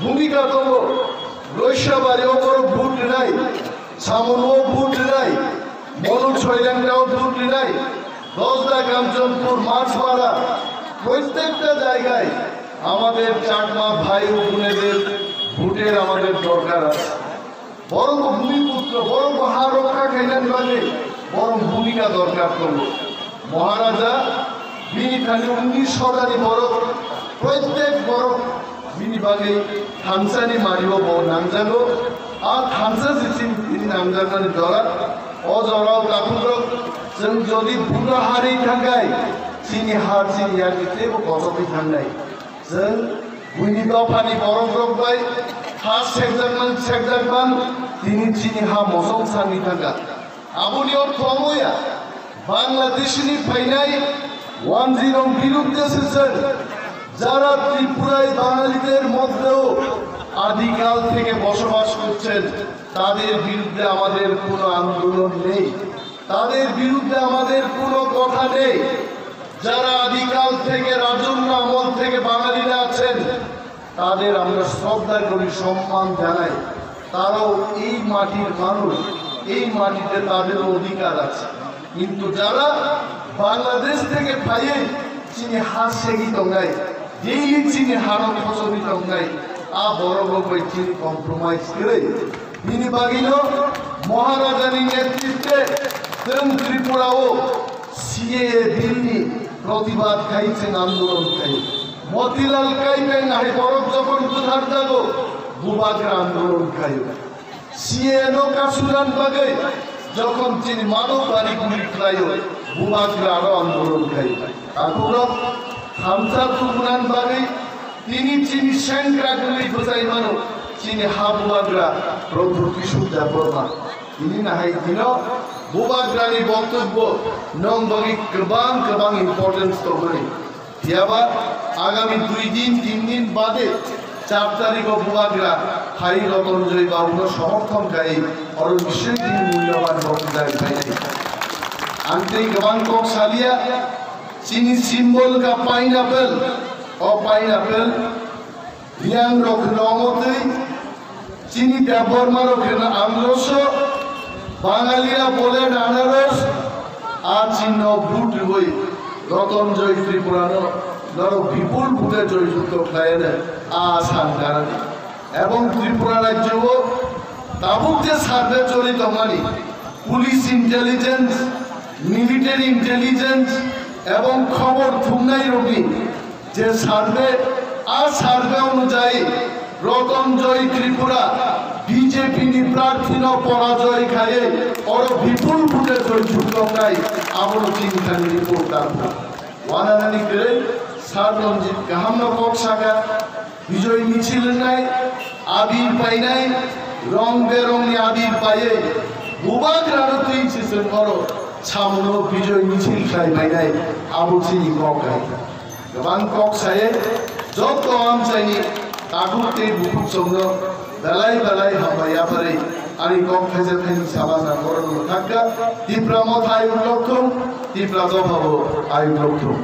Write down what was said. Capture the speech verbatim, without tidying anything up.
Bhumika tongo, Roisabari o borok vote rinai, Samono vote rinai, Monu Soilangta o vote rinai, Dosda, Kanchanpur, Machmara, প্রত্যেকটা জায়গায় আমাদের চাকমা ভাই ও বোনেদের ভোটের আমাদের দরকার আছে। বরং ভূমিপুত্র, বরং হারক্ষা খাইলেন বাদে বরং ভূমিকা দরকার করলো। মহারাজা bini thani উনিশ শতাধিক বরক, প্রত্যেক বরক bini bagwi thansa ni mario bo nangjago. A thansa sichin bini nangjakmani jora, o jorao takhuk rok, chwng jodi bugra hari thangkai, chini ha chini ya teibo kochogwi thangnai. Chwng buini dophani borok rok bai ha sekjakman sekjakman, tini chini ha mosong sangwi thangkha. Aboni ortho omo ya, Bangladeshni phainai wanjirok birudde se chwng, jara Tripurai Bangaliter moddheo আদিকাল থেকে বসবাস করছেন, তাদের বিরুদ্ধে আমাদের কোনো আন্দোলন নেই, তাদের বিরুদ্ধে আমাদের কোনো কথা নেই। যারা আদিকাল থেকে রাজন্য আমল থেকে বাঙালিরা আছেন, তাদের আমরা শ্রদ্ধা করি, সম্মান জানাই। তারাও এই মাটির মানুষ, এই মাটিতে তাদেরও অধিকার আছে। কিন্তু যারা বাংলাদেশ থেকে পাইয়ে চিনি হাত সেগি তঙ্গাই, ডেইলি চিনি হারো খসবি তঙ্গাই, আ বড় লোক চিনি কম্প্রোমাইজ করে। Bini bagwino Maharajani netritwe chwng Tripura o C A A bill ni protibad khai chwng andolon khai. Motilal Kaipeng hai borok jokhon butharjago, bubagra andolon khai. C A A no kasunani bagwi jokhon chini mano bari guli khlaio, bubagra aro andolon khai. Takhuk rok thansa tubunan bagwi tini chini sengkrak wngwi bwchai mano, chini ha bubagra Prabhu Kishore Debbarma. Tini nahai dino bubagrani boktobbo nong bagwi kwbang kwbang importance tongmani. Phiyaba agami dui din, tin din bade char tarikho bubagra hai Rotonjoy babuno somorthon khai oro bising tini mulyaban boktobbo khai. Ang tei kwbang kok salia. Chini symbol ka pineapple, o pineapple, Riang rok kheno omo twi, chini Debbarma rok kheno androso, Bangalira bole anaros, a chinno vote rwui, Rotonjoy Tripura no, norok bipul vote joy jukto khlaiyane, a san garani. Ebong Tripura rajyo o tabuk je survey choli tongmani, police intelligence, military intelligence ebong khobor thumnai rokni je survey, a survey onujayi Rotonjoy Tripura B J P ni prarthi no porajoy khaiwi oro bipul vote joy jukto khlai abono chini thani report tabuk. Wananani kwrwi Sir Ranjit kahamno kok saka, Bijoy michil wngnai, abir painai, rong berongni abir paiwi bubagrano twi se chwng oro samungo bijoy michil khlai painai, abo chini kok hai. Kwbang kok saye joto amchaini takhuk tei bukhuk chongno belai belai hambai yapharwi ani kok thaisa thaini sabana borokno thangkha. Tipra Motha ayuk lokthung, Tipra Dophabo ayuk lokthung.